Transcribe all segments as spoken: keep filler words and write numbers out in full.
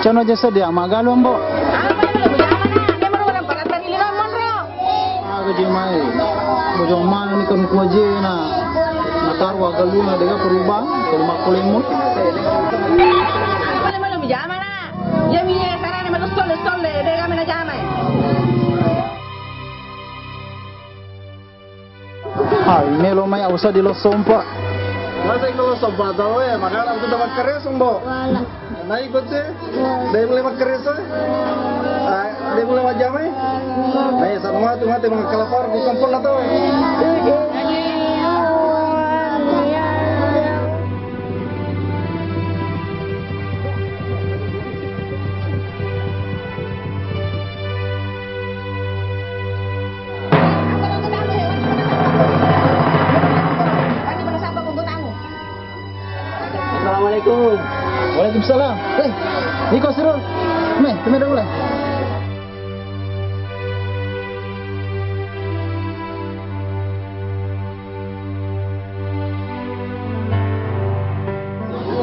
Cano jasa dia magalu, Ambo. Apa yang belum zaman, ah? Dia baru orang panas tadi lima monro. Aga je mai. Bojong mana ni kan kuajena. Nataru aga luna dega perubah. Kalau makko lemon. Apa yang belum zaman, ah? Ya, mi sarane matu solle-solle, dega mena jamai. Hai, melo mai, usa di lo sompa. Masa iko lo sompa tau, eh, makana tu dapat keres, Ambo. Wala. Nah, iko te, dai mulai makkeres, eh. Ah, dai mulai majjama, eh. Nah, ya, sama tu mate mengkalapar, bukan pernah tau, eh. Assalamualaikum. Waalaikumsalam. Eh, iko Sirul. Me, kami dulu lah.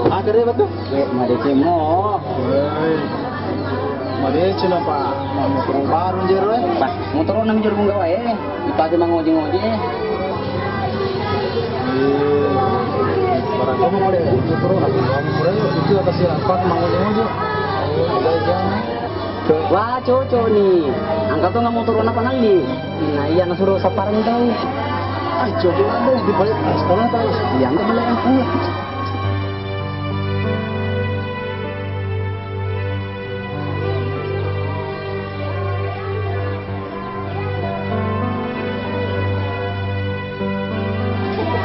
Aga de' batu? Eh, madeceng mo. Woi. Madeceng apa? Motoro baru jero, eh. Pas, motoro nang jero punggawa, eh. Ipake mangoje-ngoje, eh. Eh, barang kamu pada motoro, nah, kamu murah, itu apa sih, apa mangoje-ngoje? Ada jangan. Wah, cocok ni. Engka to motoro na panalli. Nah, iya nasuro sappareng tau. Ah, cocok lah, di balik sekolah tau. Iya, engka balik.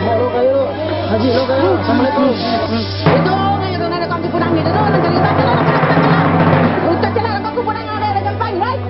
Lo kayo, Haji, lo kayo. Assalamualaikum. Itu, itu nana kami pulang itu, nana cerita, nana cerita, nana. Udah jelas, aku pulang ada, ada jempan, baik.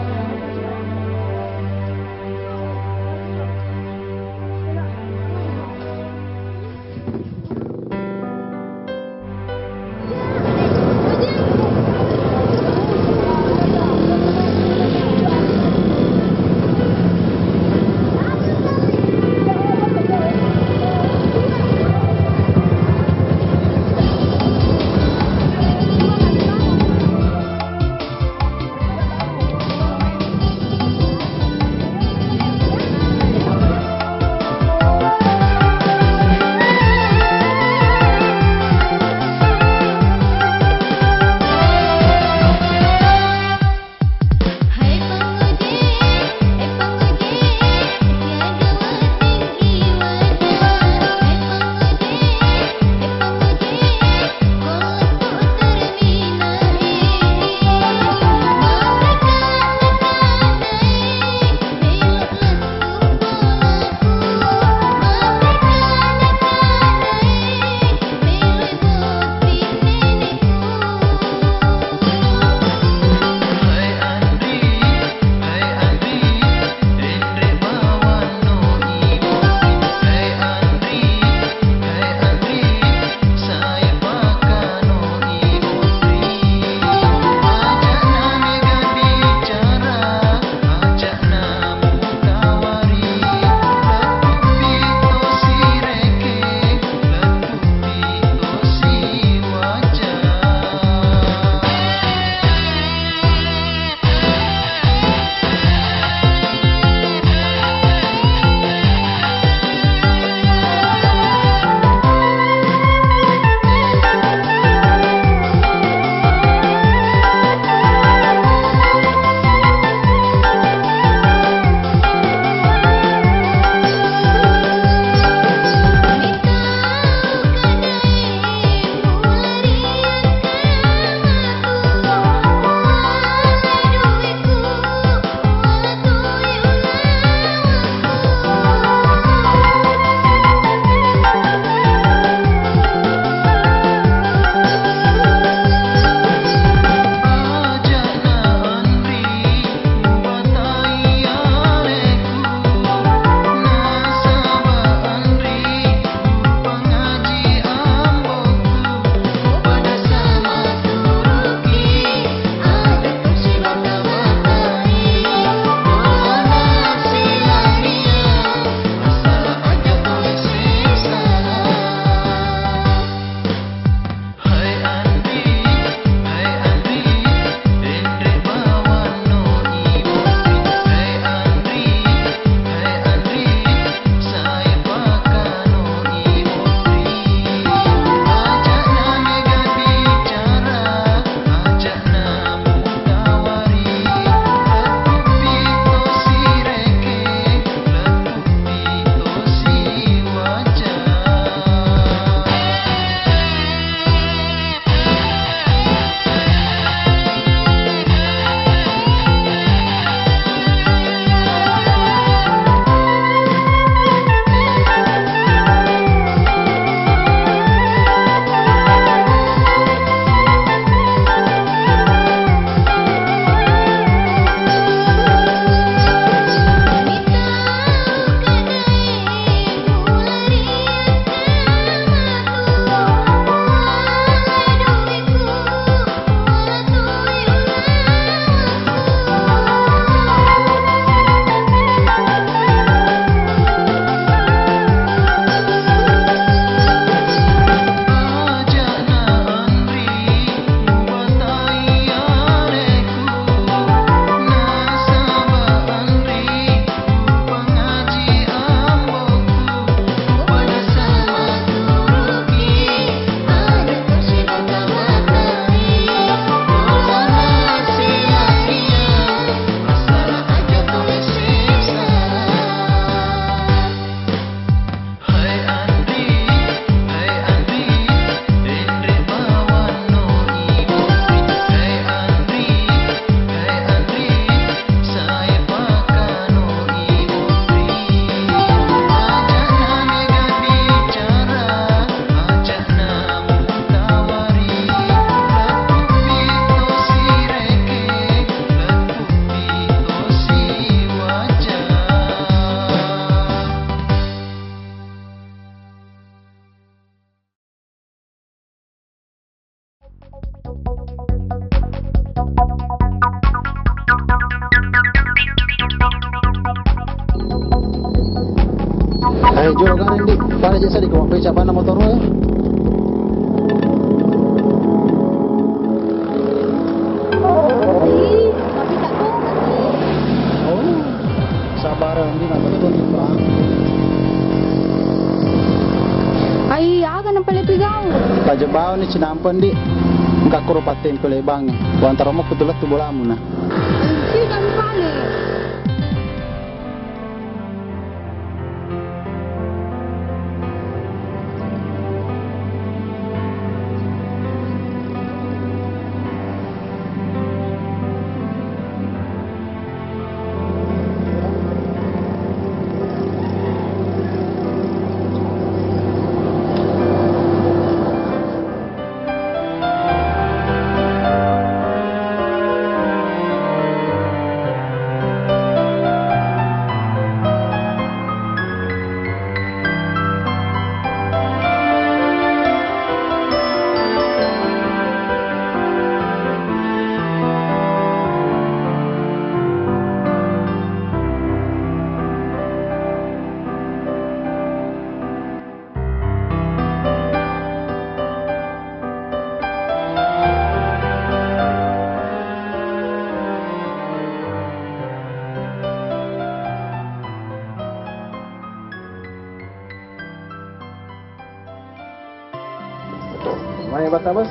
Jolo gareng, Dik. Pada jasa di kemampe cabana motor e. Ih, tapi tak kau. Oh, sabar, Andi, nak betul nih, Bang. Ai, aga na pale pigau. Pajebao ni cinampa, Andi. Engka kuro pattempel e, Bang. Wantara mo kutulat tu bolamu, nah. Ih, si, jangan pale. Mai bata, Bos.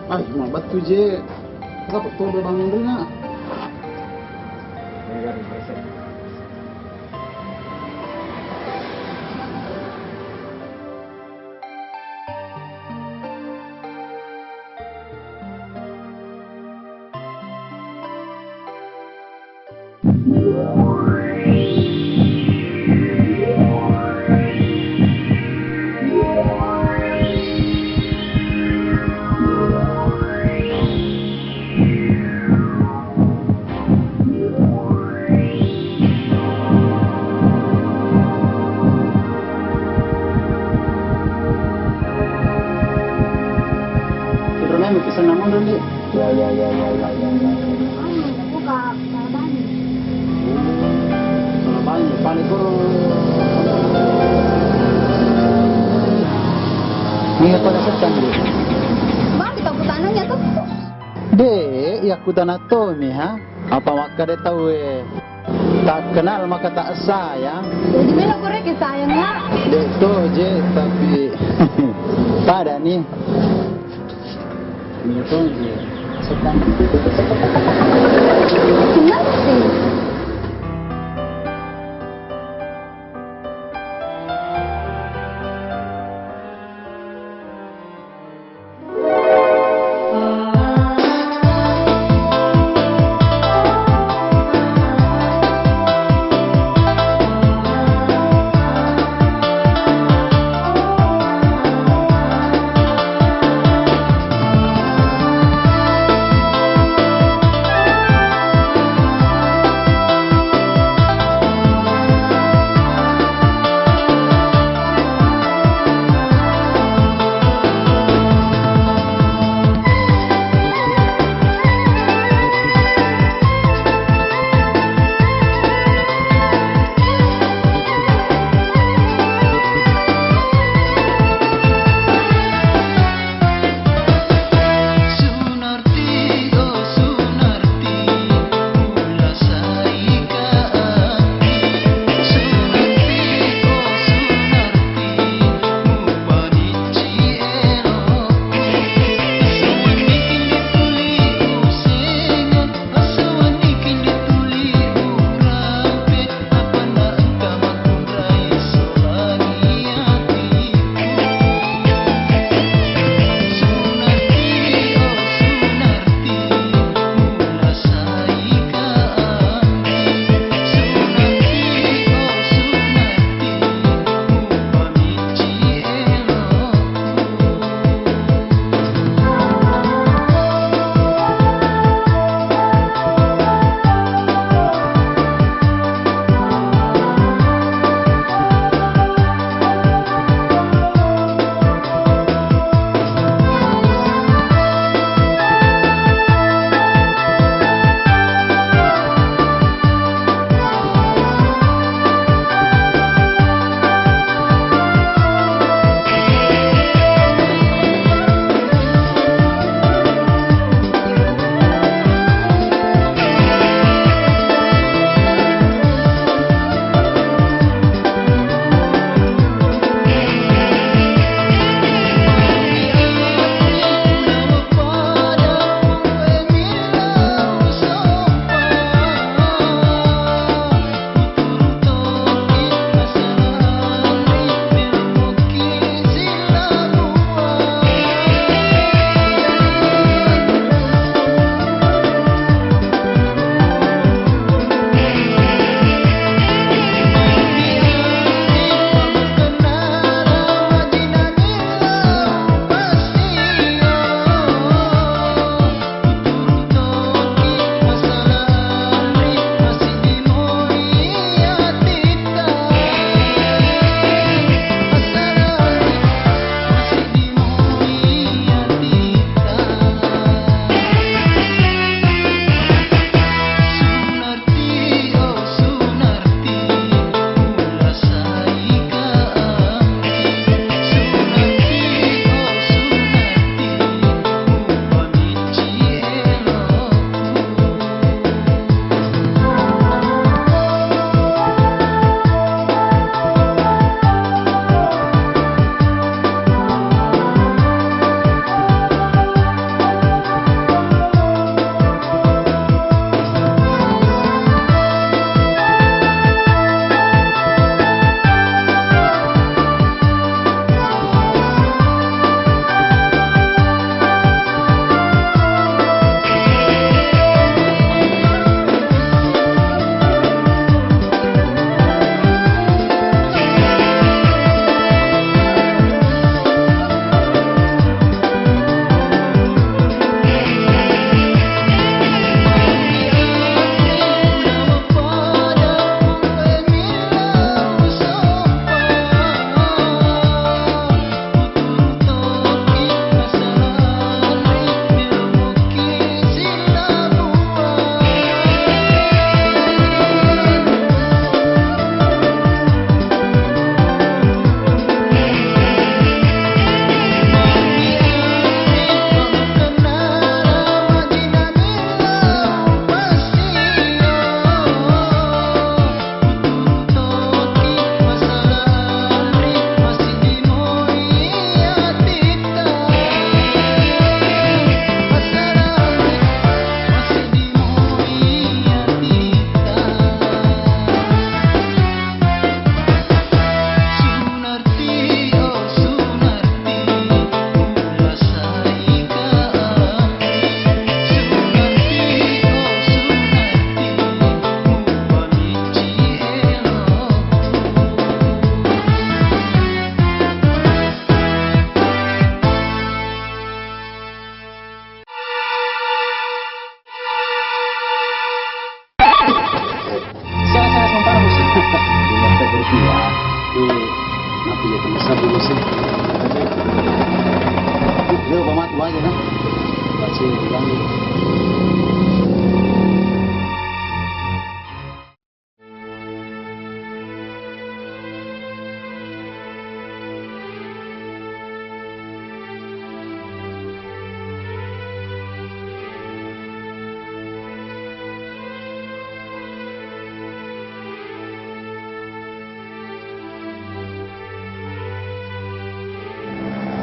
Ai, mau batu je. Enggak betul udah bangun dulu, nak. Ini kan resep. Anu, buka, salah banyu. Salah banyu, paling koro. Iya, pada setan, Dek. Bang, kita kutananya tuh. Dek, iya kutana tommi, ha? Apa makkeda tauwe, tak kenal maka tak sayang? Jadi melo koreke sayang, ya? Dek to je, tapi pada ni. Iya to je. Setan. Kenapa sih? Iya, eh, nappi jatu masabbu sih. Leo pamatu aja nah. Pasti bilang.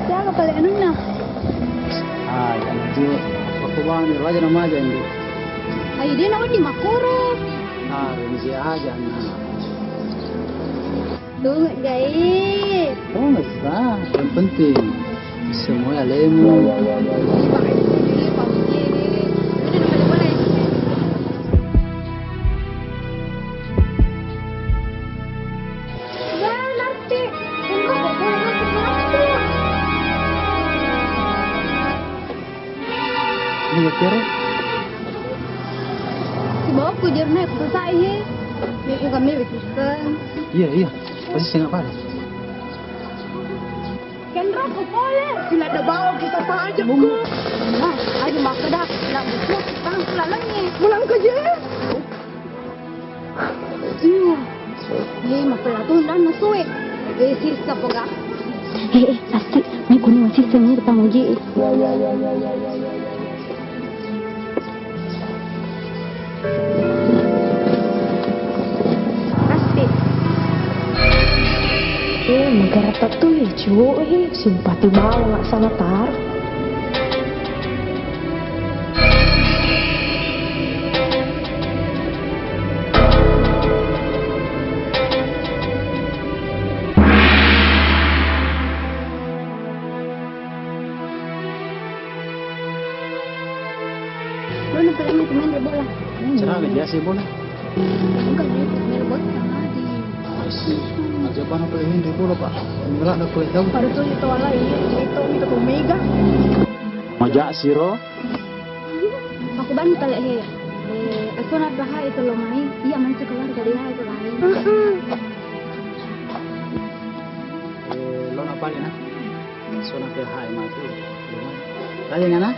Siaga pale anunna? Ah, iya, Ji. Waktu bang, di raja nama aja ini. Ayo, dia nama di Makuru. Ah, Renzi aja, nah. Tunggu, Jai. Oh, nggak usah. Yang penting, semuanya lemu. Pak, ini, Pak Uji, ini. Udah, udah, udah, boleh. Ini ya, Tere. Sibawa ku jerna ku sasai he. Ni ku kami betul. Iya, iya. Pasti saya nggak paham. Kenro ku pole. Sila da bawa kita saja ku. Nah, ayo makkeda, nak butuh, tang sila lengi. Pulang ke je. Iya. Eh, makkeda tu ndan nasu e. Eh, sisa poga. Eh, eh, asik. Mai kuni masih seni depan uji. Pasti. Eh, magara tattu ya, Cuk. Eh, simpati banget sama Tar. Lo na pale main bola. Cerah aja sih bola. Enggak, dia main bola sama di. Aja bana pale main bola, Pak. Ngelak na pale tahu. Pada tuh itu ala iya, itu itu Omega. Majak siro. Aku bantu tale he. Eh, aku nak raha itu lo main. Iya, main sekeluarga dia itu lain. Eh, lo na pale na. Sona ke hai matu. Tanya ngana?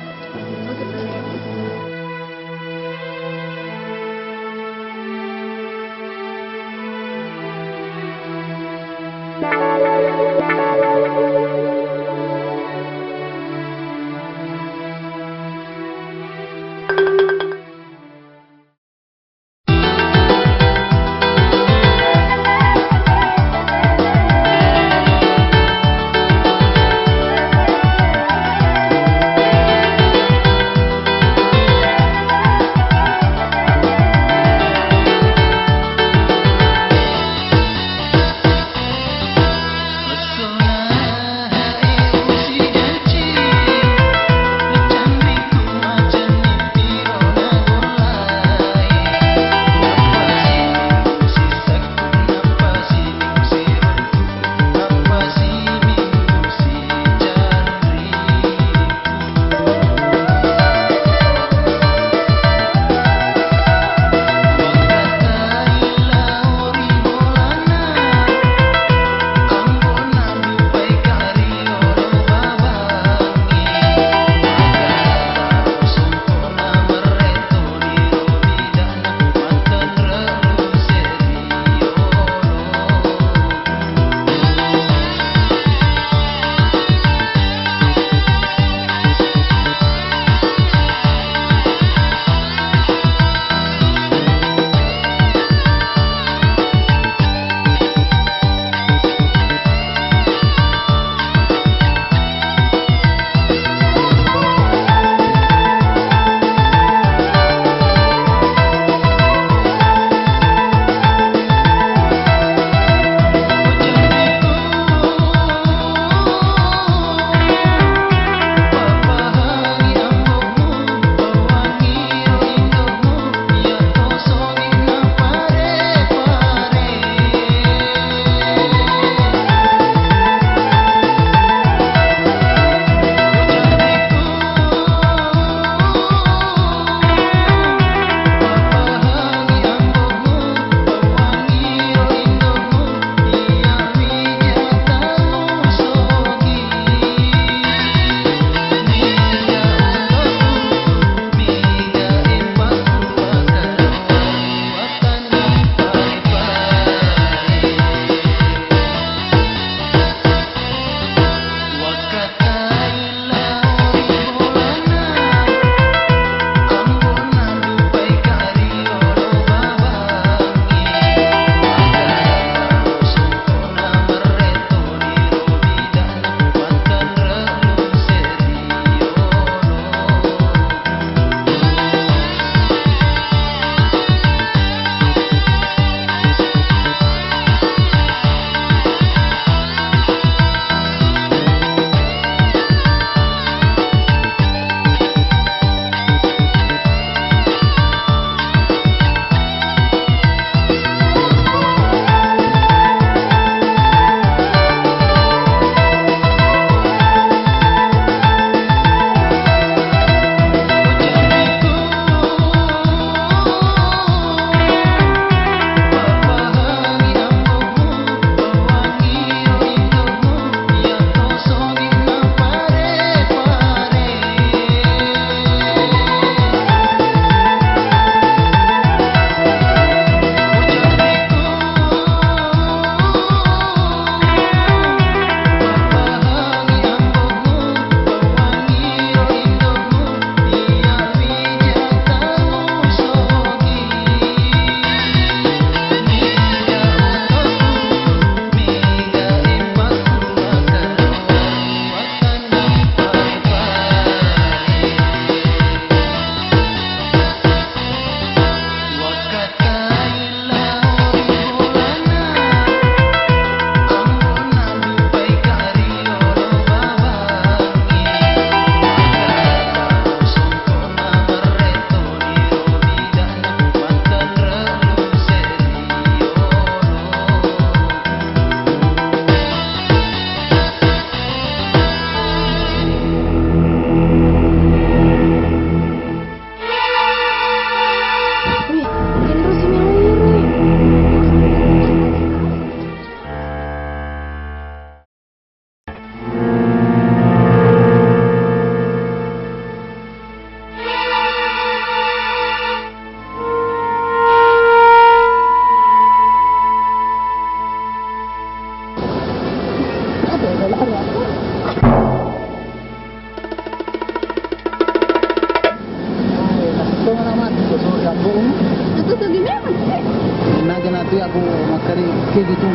Iya, Bu, makkari ke gitu.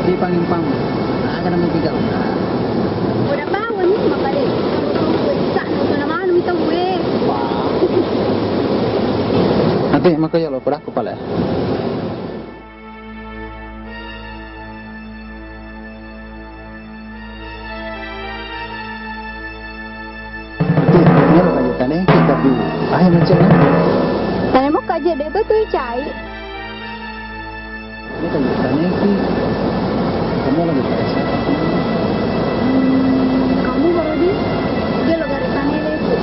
Ke pangimpangi. Aga namo ke gauna. Udah bau ni, mapale. Kalau tau gue bisa, nonton mana mi tau gue. Wah. Ate, maka ya lo, padaku pale. Iyaro kaje tanengki, tapi aja macam mana? Tanemo kaje de' betul cai. Ini kaje tanengki. Kamu lagi pada siapa? Kamu baru di, dia lo gari tanengki.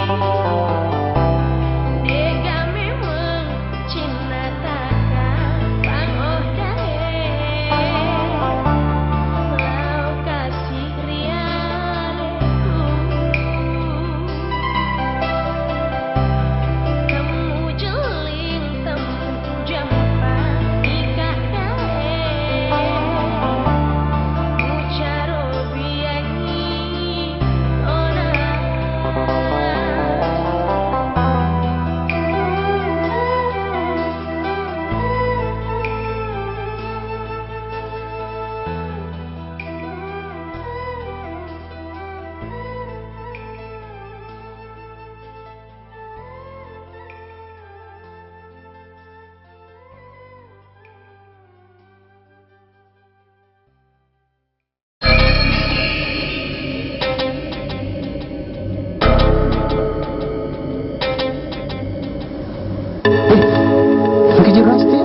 Dega memeng cinna takapang oh dae, lao kasih riareku. Temmu jeling, temmu jampa, ika dae, mucaro biangi. Pakai jelas dia.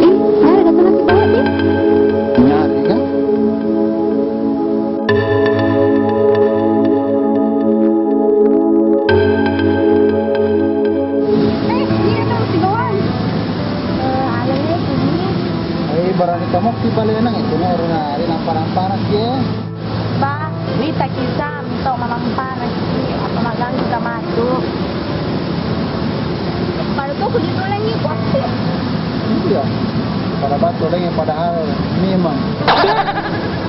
Ih, ada datang lagi bawa dia. Nyari kan? Eh, ini datang si Bowan. Eh, ale, ini. Eh, barani kamu ki palenang itu nih, orang hari nampak-nampak anak dia. Ba, wita kisah minto mamampana ki apa maganggu ka matu. Pada tu kudu tulengi kuassi. Iya. Pada batu lagi padahal memang.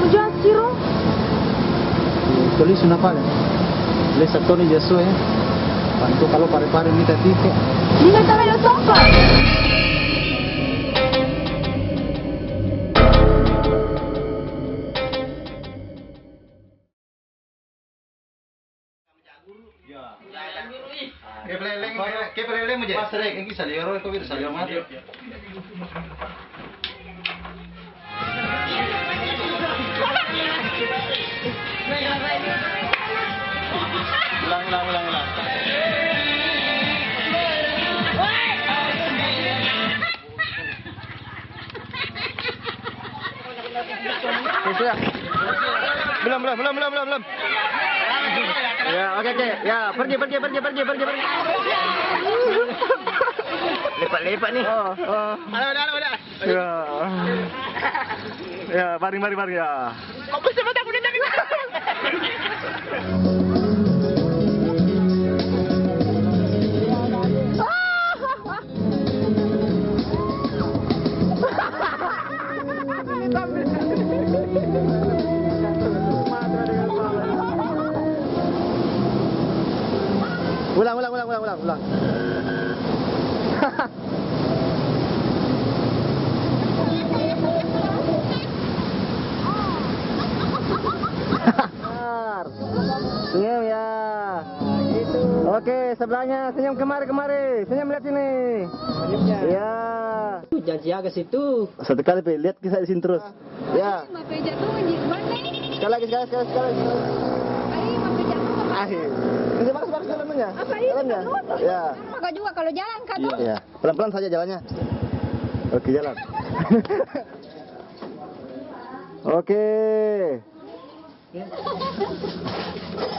Mujasiro. Tulis sunapa le? Tulis satu ni Joshua ya. Bantu kalau pare-pare minta tiket. Ini kan lo songkok. Ke peleleng, ke peleleng aja. Mas Rek, ini saliro, kok bisa saliro mati? Ulang, ulang, ulang, ulang. Belum, belum, belum, belum, belum, belum. Ya, oke, oke. Ya, pergi, pergi, pergi, pergi, pergi, pergi. Lepak-lepak nih. Oh, oh. Ada, ada, ada, ada. Ya. Ya, baring, baring, baring, ya. Kok bisa mata aku nendang? Ulang, ulang, ulang, ulang, ulang, ulang. Bentar. Senyum ya. Oke, sebelahnya senyum kemari, kemari. Senyum lihat sini. Ya. Janji aga situ. Satu kali pe, lihat kisah di sini terus. Ya. Sekali lagi, sekali, sekali, sekali. Ah, iya. Masih bagus, bagus dalamnya. Apa ini? Dalamnya. Ya. Maka juga kalau jalan, Kak, tuh. Iya. Pelan-pelan saja jalannya. Oke, jalan. Oke.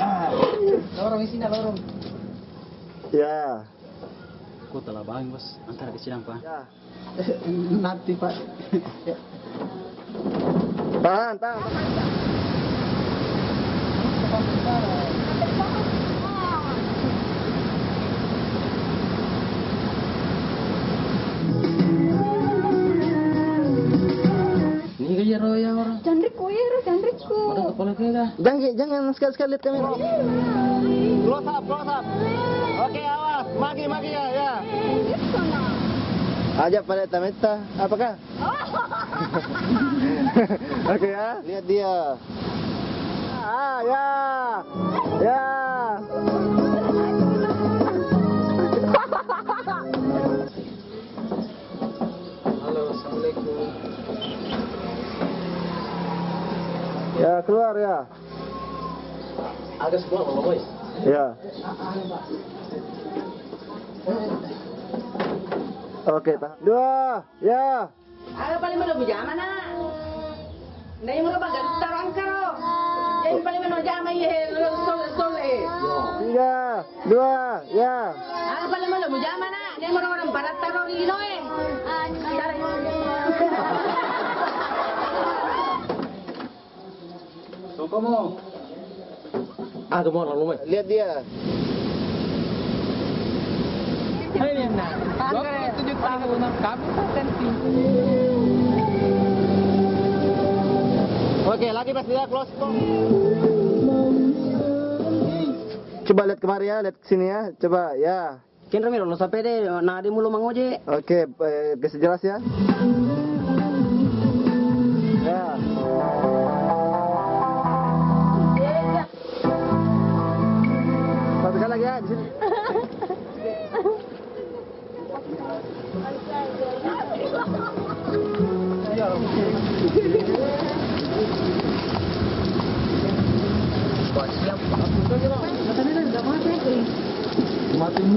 Ah, lorong isinya, lorong. Ya. Kota Labang, Bos. Angkara ke Sidang, Pak. Ya. Nanti, Pak. Ya. Tahan, tahan. Ini gaya royal orang. Canrikku, iya, ro, canrikku. Ada kepala kega. Jangan, jangan sekali-sekali lihat kamera. Close up, close up. Oke, awas. Magi, magi ya, ya. Aja pada tametta. Apakah? Oke ya. Lihat dia. Ah, ya. Ya. Halo, assalamualaikum. Ya, keluar ya. Agak sebuah, Bang Boy. Ya. Oke, tahan. Dua, ya. Aga paling melo bujama, Nak? Nai melo baga tarang karo. Yang paling menojama, iya, sole, sole. Tiga, dua, ya. Ah, paling malu mujama, Nak. Ini orang-orang parat taruh di lino, eh. Sokomo. Ah, tu mau lalu, eh. Lihat dia. Hai, Nina. Dua puluh tujuh tahun, kami paten tinggi. Oke, lagi pas dia close, kok. Coba lihat kemari ya, lihat ke sini ya. Coba ya. Kenro miro lo sapede, na de mulo mangoje. Oke, eh, kasih jelas ya. Ya. Satu kali lagi ya, di sini.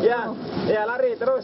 Ya, ya, lari terus.